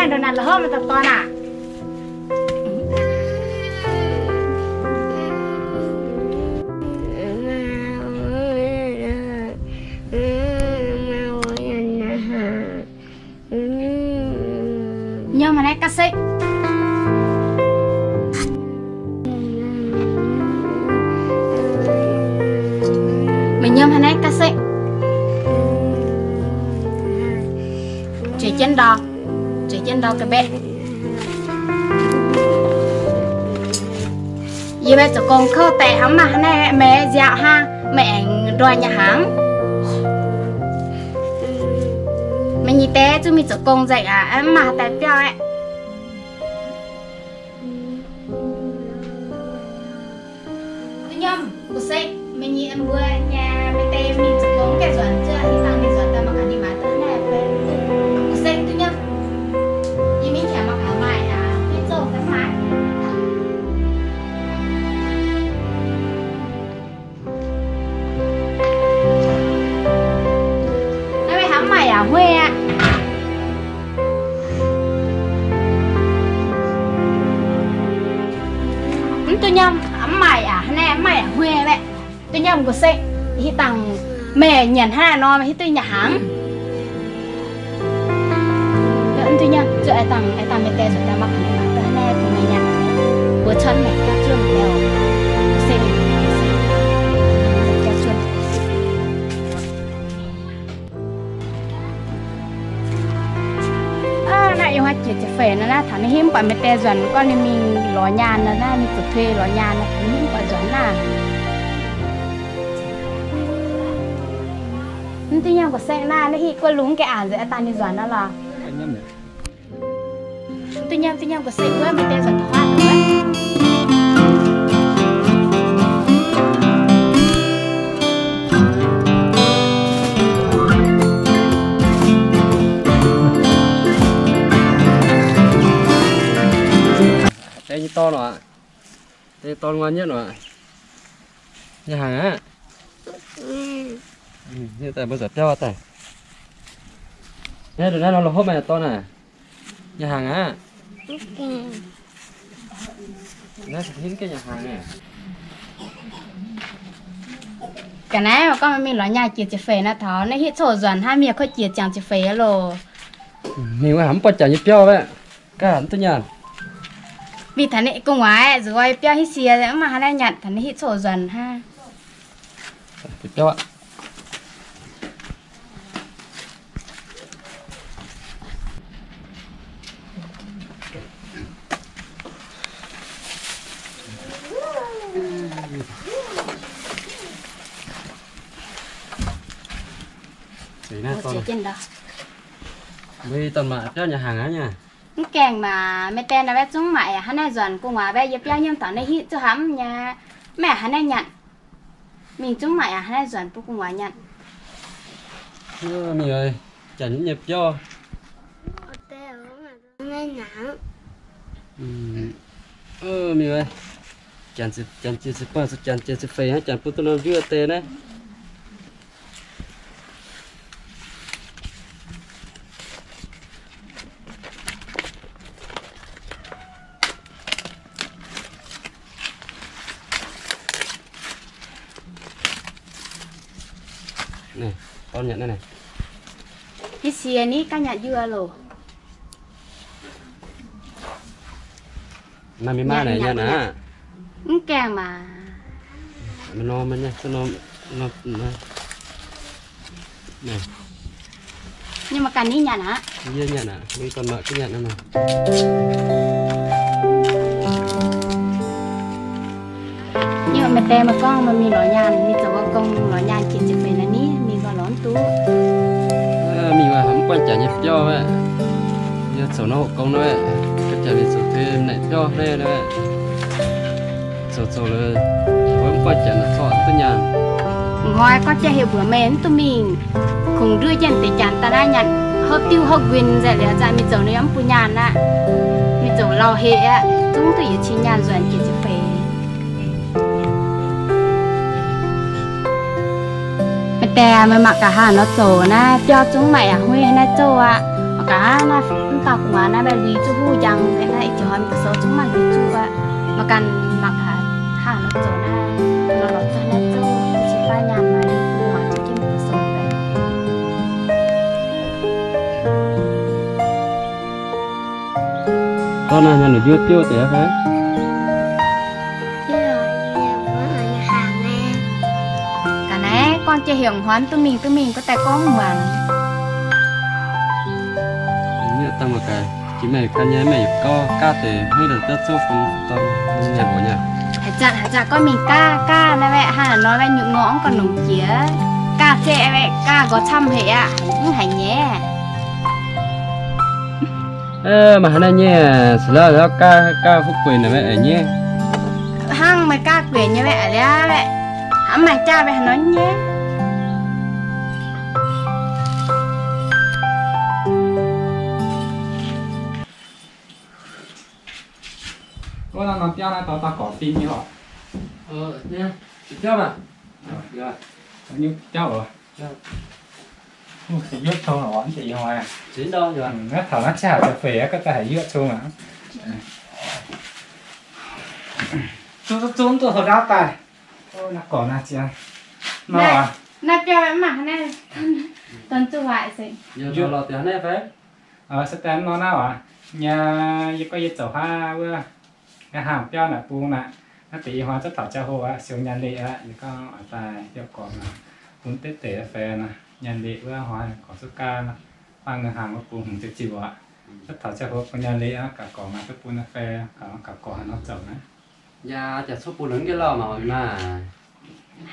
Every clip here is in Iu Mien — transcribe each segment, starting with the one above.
Ndongc naaic la'hopv maaih dauh dorn aah? Nyiemv haaix naaiv ga'sekv? Meih nyiemv haaix naaiv ga'sekv? Zueiz jienv ndau, zueiz jienv ndau ga'mbaeqv. Yie meih zoux gong kouv deix hnangv, mv maaih haaix naaiv meih nziaauc hnangv, meih aengx ndoih nyei hnaangx. Meih nyei deix zungv mingh zoux gong nzengc aqv, mv maaih haaix daaih biauv aeqv. Duqv nyiemv, gu'sekv, meih nyei mbuo nyei, meih deix mingh zoux gong gaengh nzuonx, zuov haaix dangh ninh nzuonx daaih mangc gaax ninh maaiz duqv haaix naaiv fai. Gu'sekv duqv nyiemv, yie mingh qiex mangc gaax maaih aqv, mv zouv fai mv maaih. Naaiv meih hnamv maaih yaac huei aqv. Mv duqv nyiemv, mv maaih yaac hnangv naaiv, mv maaih yaac huei aqv. Duqv nyiemv gu'sekv, haaix dangh meih nyanc hnangv naaiv nor, hiuv duqv nyei hnaangx. Mv duqv nyiemv, zuov aengx dangh, aengx dangh meih deix nzuonx daaih mangc gaax ninh maaiz duqv haaix naaiv bun meih nyanc. Mbuo cuotv maengc jauv zuonv liuz, gu'sekv jauv zuonv. Aav, naaiv yiem haaix jiex ziepc feix nor naaiv, taux naaiv hitv mv buatc meih deix nzuonx, gorngv ninh mingh lorz nyaanh nor naaiv, mingh zuqc tuix lorz nyaanh nor, taux naaiv hitv mv buatc nzuonx naaiv. Mv duqv nyiemv gu'sekv naaiv, naaiv hitv gu'lungh ga'aanc nzengc, aengx dangh ninh nzuonx nor lorqc. Duqv nyiemv, duqv nyiemv gu'sekv wuov, meih deix nzuonx taux haaix wuov. Deix nyei dorn oc. Deix nyei dorn nguaih nyetv oc. Nyei hnaangx aqv. Nyei daaih mbuo nzuonx biauv daaih. Naaiv ndongc naaiv nor la'hopv maaih dorn aah? Nyei hnaangx aqv. Naaiv se hitv gengh nyei hnaangx aah. Ga'naaiv gorngv mingh lorz nyaanh jiex ziepc feix nor, taux naaiv hitv coqv nzuonx hnangv, mienh kouv jiex ziangx ziepc feix aqv loh. Mingh wuov haaix mv buatc jaax nyei biauv aqv. Gaav mv duqv nyaanh. Mingh taux ninh gu'nguaaic nzuqc biauv hitv sie, mv maaih haaix naaiv nyanc, taux ninh hitv coqv nzuonx hnangv. Biauv aqv. Mbuo dorn maac biauv nyei hnaangx aqv nyei. Mv gaengh maac, meih deix naaiv baeqv zungv maac yaac hnangv naaiv nzuonx gu'nguaaic baeqv yiem biauv nyiemv taux naaiv hitv zuqc hnamv nyei, mv baac hnangv naaiv nyanc. Mingh zungv maac yaac hnangv naaiv nzuonx bun gu'nguaaic nyanc. Mingh janx nyei biauv. Mingh janx jiex ziepc feix, janx jiex ziepc feix hnangv, janx bun duqv norm njuov deix naaiv. Naaiv, dorn nyanc naaiv naaic. Hitv sie ni ganh nyanc njuov loh. Naaiv mingh maaih naaic nyanc aqv. Mv gaengh maac. Nyei maaih ganh ni nyanc aqv. Yie nyanc aqv, mingh dorn maac ganh nyanc naaiv. Nyei maaih deix maaih gorngv maaih mingh lorz nyaanh, mingh zoux gong lorz nyaanh jiex ziepc feix naaiv ni, mingh gau lorz mv duqv. Mingh waac mv buatc jaax nyei biauv aqv. Yie zoux naaiv hoqc gong naaiv, ga'jaax ninh zoux deix naaic biauv hnangv naaiv. Zoux zoux liuz, mbuo mv buatc jaax naaic corc duqv nyaanh. Nqoi gorngv jaa heuc mbuox meih mv duqv mingh, kungx nduov jienv deix janx daaih naaiv nyanc hopv diuv hopv nquin nzengc liuz, zanc mingh zoux ninh yaac mv bun nyaanh aqv. Mingh zoux lauh heh aqv, zungv duqv yietc cin nyaanh nzuonx jiex ziepc feix. Maaih deix meih mangc gaax haaix nor zoux naaiv biauv zungv maaih yaac huei naaiv zouv aqv. Gaax naaiv mv dauh gu'nguaaz naaiv mbaeqc lui zuqc huv njang, naaiv ih jaax hnoi mingh da'sou zungv maaih lui zuqc aqv. Mangc gaax, mangc gaax, hnangv nor zoux naaiv, nor lorz zuqc naaiv zuqc, qiex baav nyaanh maaih lui zuqc, zuqc jienv mingh da'sou mbaeqc. Gorngv naaiv nyaanh ninh njuov biouv deix fai? Ga'naaiv gorngv jiex heuc hnoi duqv mingh duqv mingh gorngv daaih gorngv muangx. Jiex meih ganh nyei, meih yietc gauh gaav deix hmeiv daaih duqv zouv fun dorn nyei mbuox nyei. Haaix zanc haaix zanc gorngv mingh gaav gaav naaiv waeqv hnangv nor waeqv nyutc ngorc mv gauh nongc jiex. Gaav zeqv waeqv gaav nqoi camv haic aqv, mv haiz nyaiv. Maaih haaix naaiv nyei, se lorqc gaav gaav fuqv gueix naaic waeqv a'nyeiv. Hnangv meih gaav gueix nyei waeqv a'liav, mv maaih jaav waeqv haaix nor nyei. Wuov norm biauv naaiv dorh daaih gorx fim nyei lorqc. Biauv maah. Biauv oc. Yuoqv cong oc, mv deix ih hnoi. Naaiv taux naaiv cih haic daaih feix aqv, gorngv daaih haiz yuoqv cong aqv. Zungv zungv duqv houv ndaauv daaih. Naaiv gorx naaiv ziex nor aqv. Naaiv biauv mv maaih haaix naaiv, dongh zuqc waaic se. Se daaih nor naaiv aqv. Nyei, yie gorngv yie zoux haav wuov, nga'haav biauv naaic bung naaic, naaiv deix ih hnoi zungv taux jauv hlo aqv, siou nyaanh leih aqv. Yie gorngv oix daaih biauv gorx naaic, bun deix deix fai nor, nyaanh leih wuov hnoi gorx zuqc gaav nor, faang nga'haav wuov bung hmz ziepc ziepc aqv. Zungv taux jauv hlo bun nyaanh leih aqv, gaux gorx maaih duqv bun fai, gaux gorx haaix nor zoux naaiv. Yaac jaax cuotv bun longx jienv lauh mangc maah.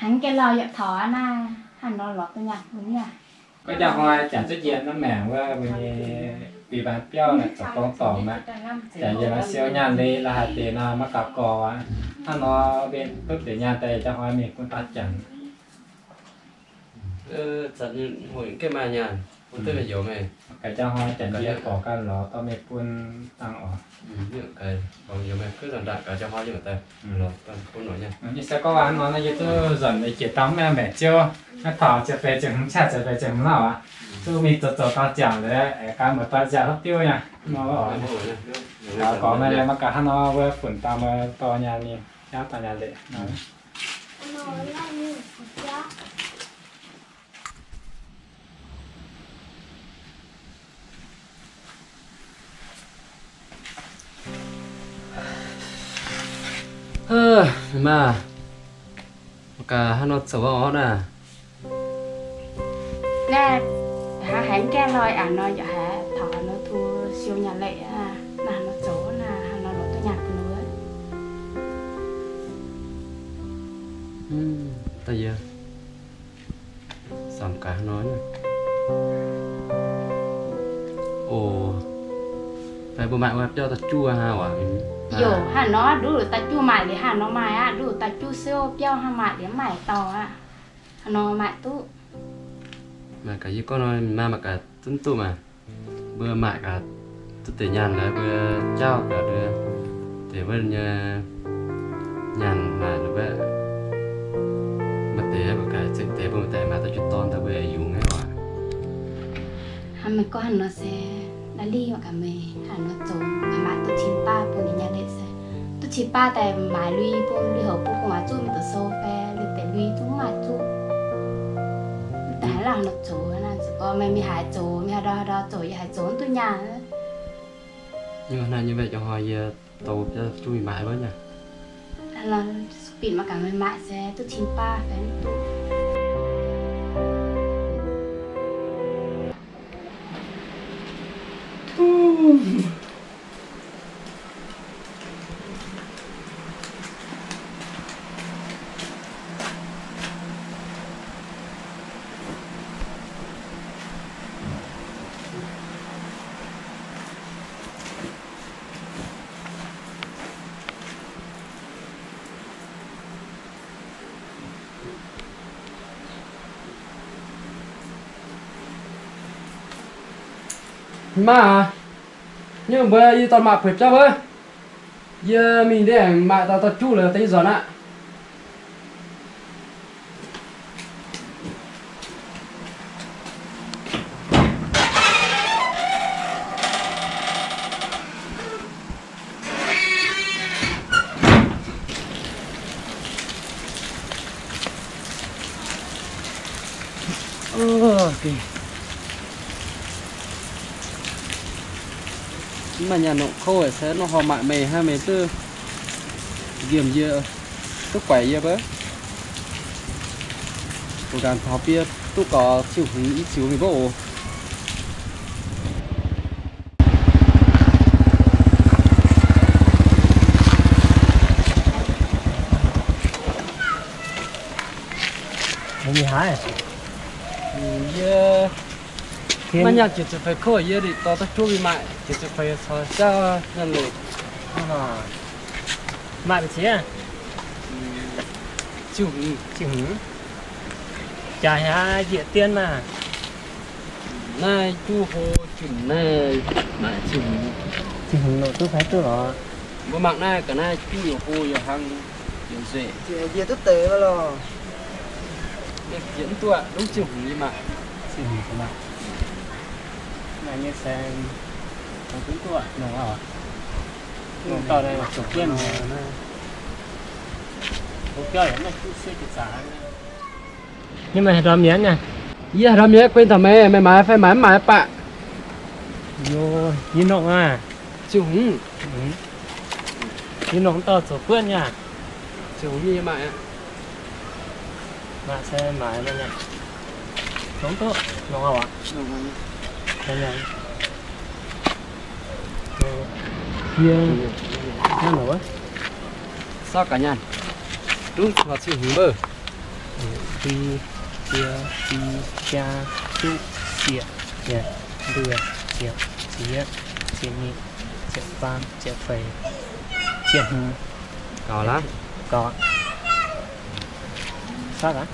Hnangv gengh lauh yaac taux aqv naaiv, hnangv nor lorz duqv nyaanh bun yaac. Gorngv njang hnoi janx zuqv njien naaiv maengc wuov, mbuo nyei bih mbaanh biauv naaic zoux gong dorngc aqv. Janx yiem naaiv siou nyaanh leih la'haaix deix nor maiv gaux gorx aqv. Hnangv nor mbenc duqv deix nyaanh daaih njang hnoi mingh bun dauh janx. Gaax njang hnoi janx yie gorx ganh lorz dorh mingh bun dangh oc. Nyei se gorngv waac nor naaiv yie duqv nzunc jiex dangh mv maengc ziouv, naaiv taux ziepc feix ziepc hmz, ciangv ziepc feix ziepc hmz lauh aqv. Duqv mingh zoux zoux dauh janx liuz, aengx gan muoz-doic nziaauc hopv diuv nyei. Gorngv naaiv maiv gaax hnangv nor wuov funx dauh muoz-doic nyaanh mingh, jauv dauh nyaanh leih. Maaih gaax hnangv nor zoux oc naaiv. Naaiv haaix haiz gaengh loi aqv nor, yaac haiz taux nor tov siou nyaanh leih aqv. Naaiv nor zoux naaiv, hnangv nor lorz duqv nyaanh bun wuov. Da'yietv samx gaax hnangv nor. Oc, fai mbuo maaic wuov biauv da'juv hnangv waac. Yaac hnangv nor, nduqc da'juv maaic liuz hnangv nor maaih aqv. Nduqc da'juv siou biauv hnangv maaic liuz mv maaih dauh aqv. Hnangv nor maaic duqv. Maaih gaax yie gorngv nor maaih gaax zunv duqv maah. Mbuo maaic gaax duqv deix nyaanh naaiv mbuo jauv gaax mbuo deix wuov nyei nyaanh naaic wuov. Maaih deix mbuo gaax zengc deix mbuo maaih deix maaih da'juv dorn daaih mbuo yungz aqv oc. Hnangv meih gorngv hnangv nor se, naaiv lih mangc gaax meih hnangv nor zoux gaax maaic duqv cin baav bun ninh nyaanh leih se, duqv cin baav daaih maaic lui bun lui-houx bun gu'nguaaz zuqv mingh doqc sou fai lui deix lui zungv maaih zuqv. Mv daaih haaix lauh nor zoux naaiv, se gorngv meih mingh haaix zoux, mingh haaix ndau haaix ndau zoux, yaac haaix zoux mv duqv nyaanh. Nyei naaiv nyei mbaeqc jauv hnoi yie dou biauv zungv mingh maaic wuov nyei. Bieqc mangc gaax meih maaic se duqv cin baav fai mv duqv. Maiv maaih aqv. Nyungc mbuo yie dorh maaic bueix biauv wuov. Yie mingh ndiev aengx maaic dauh dauh juv lez daaih yie nzuonx aqv. Mv maaih nyaanh nongc kouv se nor horpc maaic meih hnangv, meih duqv nqemh yie, duqv guaix yie mbuo. Mbuo ganh taux biei duqv gaux ziuh hngz i ziux mingh mbuo oc. Mbuo mingh haaix? Yie maiv nyaanh ziepc feix kouv, yie liuz dorh duqv juov mingh maaic ziepc feix caux jauv nyaanh leic. Maaic mv ciex? Ziuh hngz. Ziuh hngz. Jaax hnyangx njiec dien maah. Naaiv juv hlo junc naaiv maaic ziuh hngz. Ziuh hngz nor duqv fai duqv lorqc. Mbuo mangc naaiv ga'naaiv juv yaac hlo yaac hlang yaac nzueic. Yie duqv deix lorqc. Yie mv duqv lungv ziuh hngz yie maaic. Ziuh hngz maaic. Naaiv nyei saeng, duqv nongc aqv. Nongc dauh naaiv zoux buonv. Ninh maaih haaix ndorm mienh nyei? Yie haaix ndorm mienh guei taux meih, meih maaiz fai maaiz mv maaiz baac. Yo, yie nongc aqv. Ziuh hngz. Yie nongc dauh zoux buonv nyei. Ziuh hngz yie maaiz aqv. Maaiz se maaiz nyei. Nongc duqv, nongc aqv. Yie, naaiv nor wuov. Sortv gaax nyaanh. Duqv caux ziuh hngz mbuo. Di, die, di, jaa, duqv, zieqc, nduoh, ziepc, ziex, ziepc nyeic, ziepc faam, ziepc feix, ziepc hmz. Gaux laav? Gaux. Sortv aqv.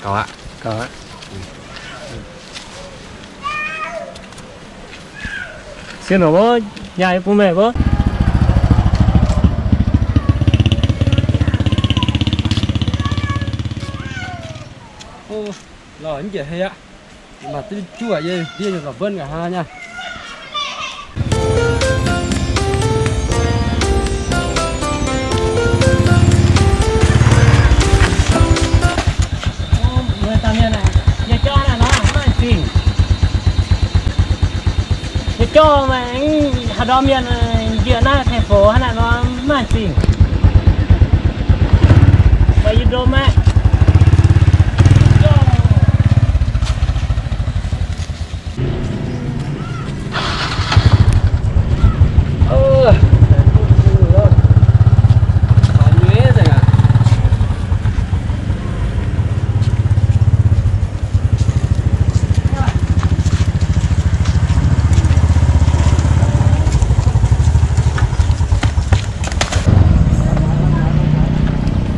Gaux aqv. Gaux aqv. Siev nor wuov, nyaah yie bun meih wuov. Lorh, mv njiec hei aqv. Maaih duqv juov yie ndiev nyei lorh mbuonv nqa'haav nyei. Yie jauv naaiv nor mv maaih zingh. Yie jauv maaih haaix ndorm mienh njiec naaiv thành phố hnangv naaiv nor mv maaih zingh. Maaih yie ndom aqv.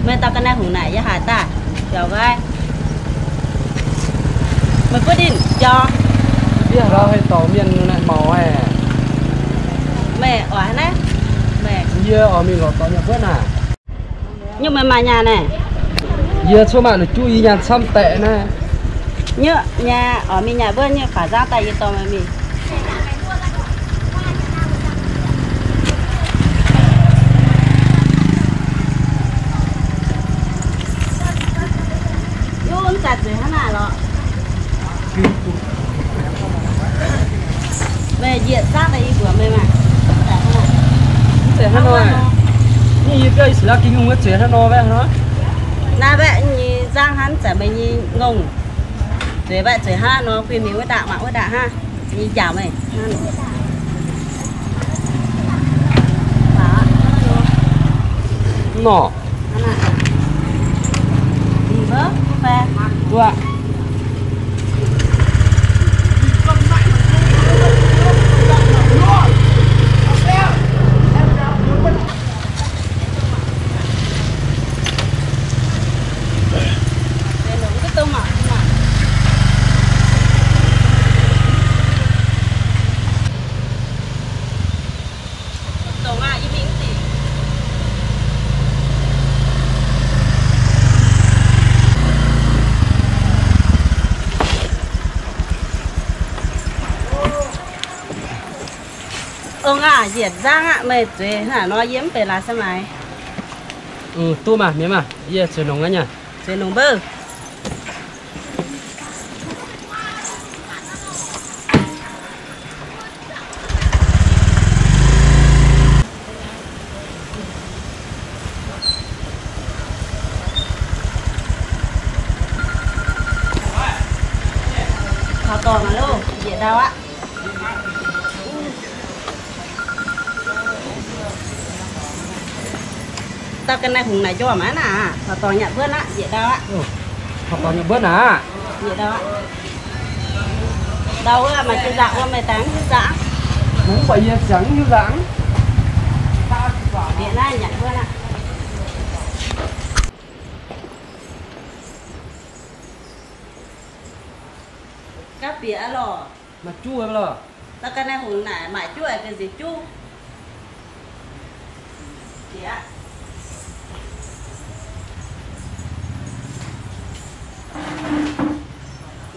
Meih dorh ga'naaiv hungh naaic yie haaix daaih, biaux nqaai. Meih butv ninh biaux. Yie haaix dauh haih dorh mienh naaic maux haic. Meih oix haaix naaiv? Meih. Yie oix mingh lorz dorh nyaanh mbuonv naaic. Nyungc meih maaih nyaanh naaic? Yie cuotv maaih la'juqv yie nyaanh camv daeqc naaiv. Nyungc nyaanh oix mingh nyaanh mbuonv nyungc faaux nzangv daaih yie dorh meih mingh. Yie mv zaqc zueiz hnangv naaic lorqc. Meih njiec zaangv daaih yie mbuox meih maah. Mv zeiz hnangv nor. Nyei yie biauv yie sic la'gengh nyungc wuov zueiz hnangv nor mbaeqv hnangv. Naaiv mbaeqv nyei nzangv hnangv zanc meih nyei ngongh. Zueiz mbaeqv zueiz hnangv nor, guei mingh wuov ndaangc mangc wuov ndaangc hnangv. Yie njaaux meih. Nor. Ong aqv, njiec nzangv aqv, meih zueiz hnangv naaic nor, yie mv benx laaix se maaiz. Duqv maah, mienh maah, yie zueiz longx aqv nyei. Zueiz longx mbouv. Taux dorngx aqv loh, njiec ndau aqv. Dauh ga'naaiv hungx naaic njormh aqv naaic, taux dorngx nyanc mbuonv aqv, njiec ndau aqv. Taux dorngx nyanc mbuonv aqv. Njiec ndau aqv. Ndau wuov maaih jiex nzangc wuov, meih daaih mv hiuv nzangc. Mv baac yie ziangx mv hiuv nzangc. Bieqc naaiv nyanc mbuonv aqv. Gapv bieqc aqv lorh. Maaih juqv aqv lorh. Dauh ga'naaiv hungx naaic maaic juqv aengx ga'nziex juqv. Bieqc aqv.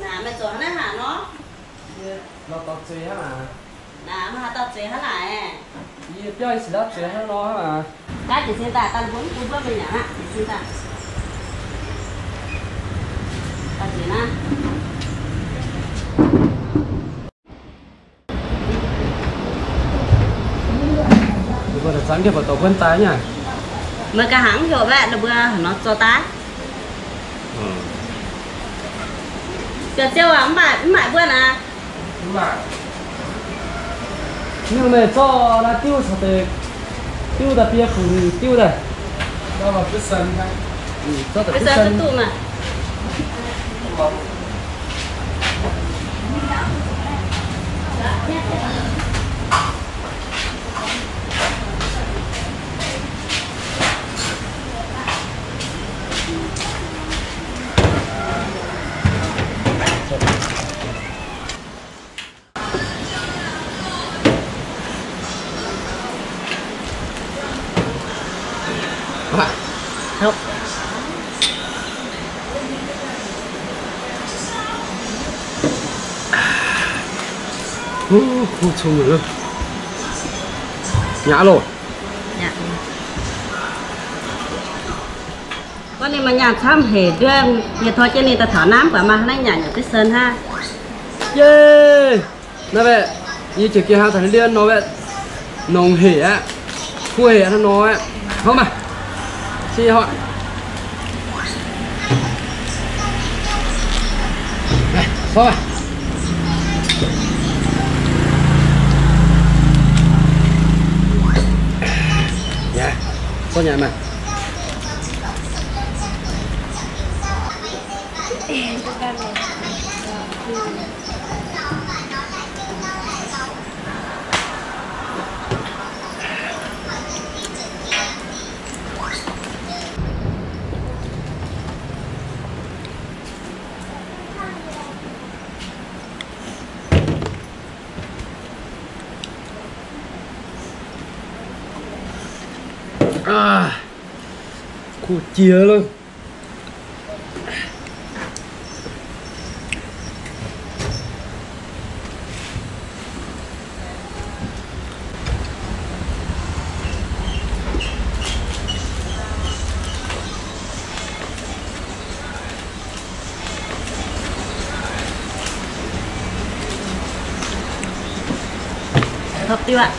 Naaic meih zoux hnangv naaiv haac nor. Nor dorh zueiz hnangv naaic. Naaic meih haaix dauh zueiz hnangv naaic? Yie biauv yie cingx ndau zueiz hnangv nor hnangv naaic. Gaav jiez sin daaih, daaih mbuo mv bun mbuo mingh nyanc aqv, jiez sin daaih. Daaih jiez naaiv. Mbuo daaih zanv jienv buatc dorh mbuonv daaih nyei. Meih ganh hnangv heuc mbaeqc ninh mbuo nor zorqv daaih. Ga'ziouv aac, mv maaic, mv maaic mbuonv aqv. Mv, meih zorqv naaiv diuv caux deix diuv daaih, biei fungc diuv daaih. Zorqv daaih bisan duqv maah. Nyaqv loh. Gorngv ninh maaih nyaanh camv hec nduov, yie tor jienv ninh daaih taux naaiv mv baac maaih naaiv nyanc yaac duqv sen hnangv. Yie, naaiv baeqc, yie jiex geh hnangv taux naaiv ndiev nor baeqc, nongx hec aqv, kuv hec aqv nor aqv. Hnangv maah, se hnangv. Sorv maah. Sorv nyanc maah. Aav, kuv jiex loh. Hopv diuv aqv.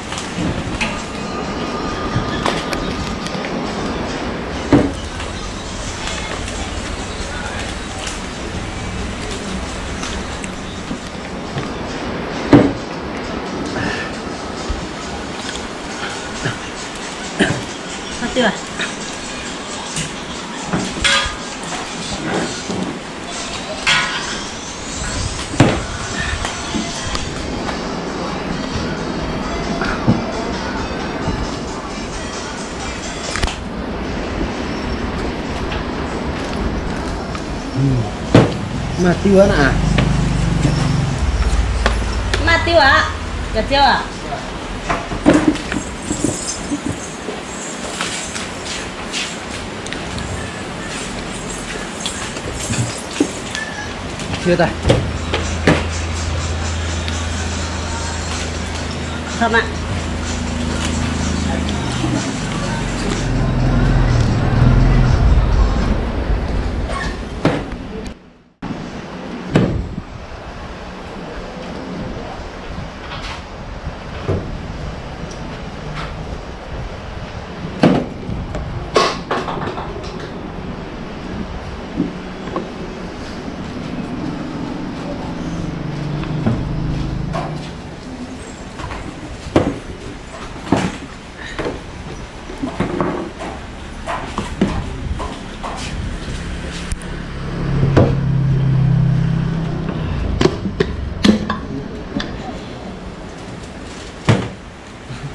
Maaih diuv aqv naaic. Maaih diuv aqv, ga'ziouv aac. Cie daaih. Kom aqv.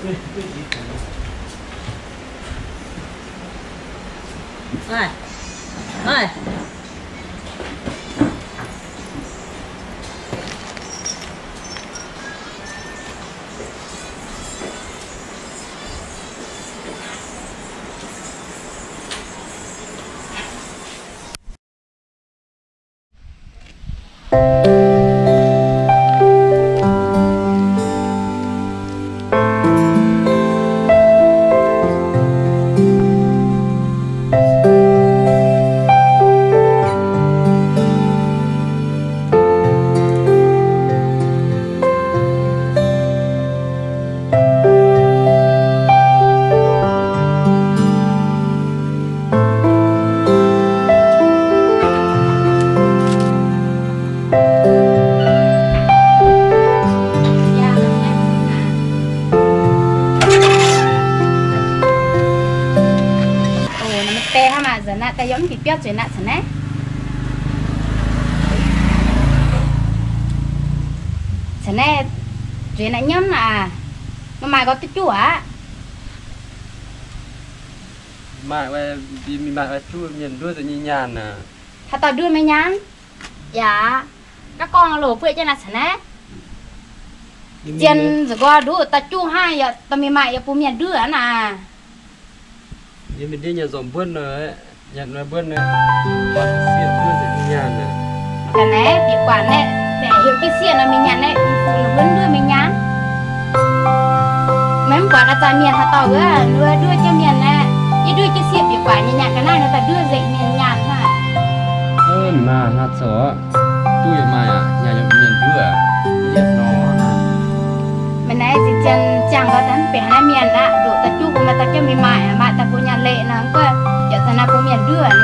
Oc, naaiv maiv deix hnangv maah, nzuonx naaiv daaih yiem mv bieqc biauv zueiz naaiv caux naaiv. Caux naaiv zueiz naaiv nyiemv aqv. Meih maaih nqoi duqv juv aqv? Maaih, maaih juv mienh nduov deix nyei nyaanh aqv. Haaix dauh nduov meih nyaanh? Yaac, gaav gorngv loz buoqv jienv naaiv caux naaiv. Zien nzuqc nqoi nduqc daaih juv hnangv, yaac dorh mingh maaih yaac bun mienh nduov aqv naaic. Yie mingh ndiev nyanc zorc mbuonv nor, nyanc mbuonv nor, sieqv nduov nzengc nyei nyaanh aqv. Ga'naaiv bieqc guaax naaiv, heuc jienv sieqv nor mingh nyanc naaiv, mbuo nduov mingh nyaanh. Meih mv buatc naaiv zanc mienh haaix dauh wuov, nduov jienv mienh naaiv, yie nduov jienv sieqv bieqc guaax nyei nyanc ga'naaiv nor daaih nduov nzengc mienh nyaanh hnangv. Naaiv hnangv zoux, duqv yaac maaih aqv, nyanc yaac mienh nduov aqv. Meih naaiv zinh zien ziangh nqoi daaih mv benx haaix naaiv mienh aqv, ndoqc daaih juv bun maaih dauh jienv mingh maaih, maaih daaih bun nyaanh leih nor, mv gunv yaac daaih naaiv bun mienh nduov aqv.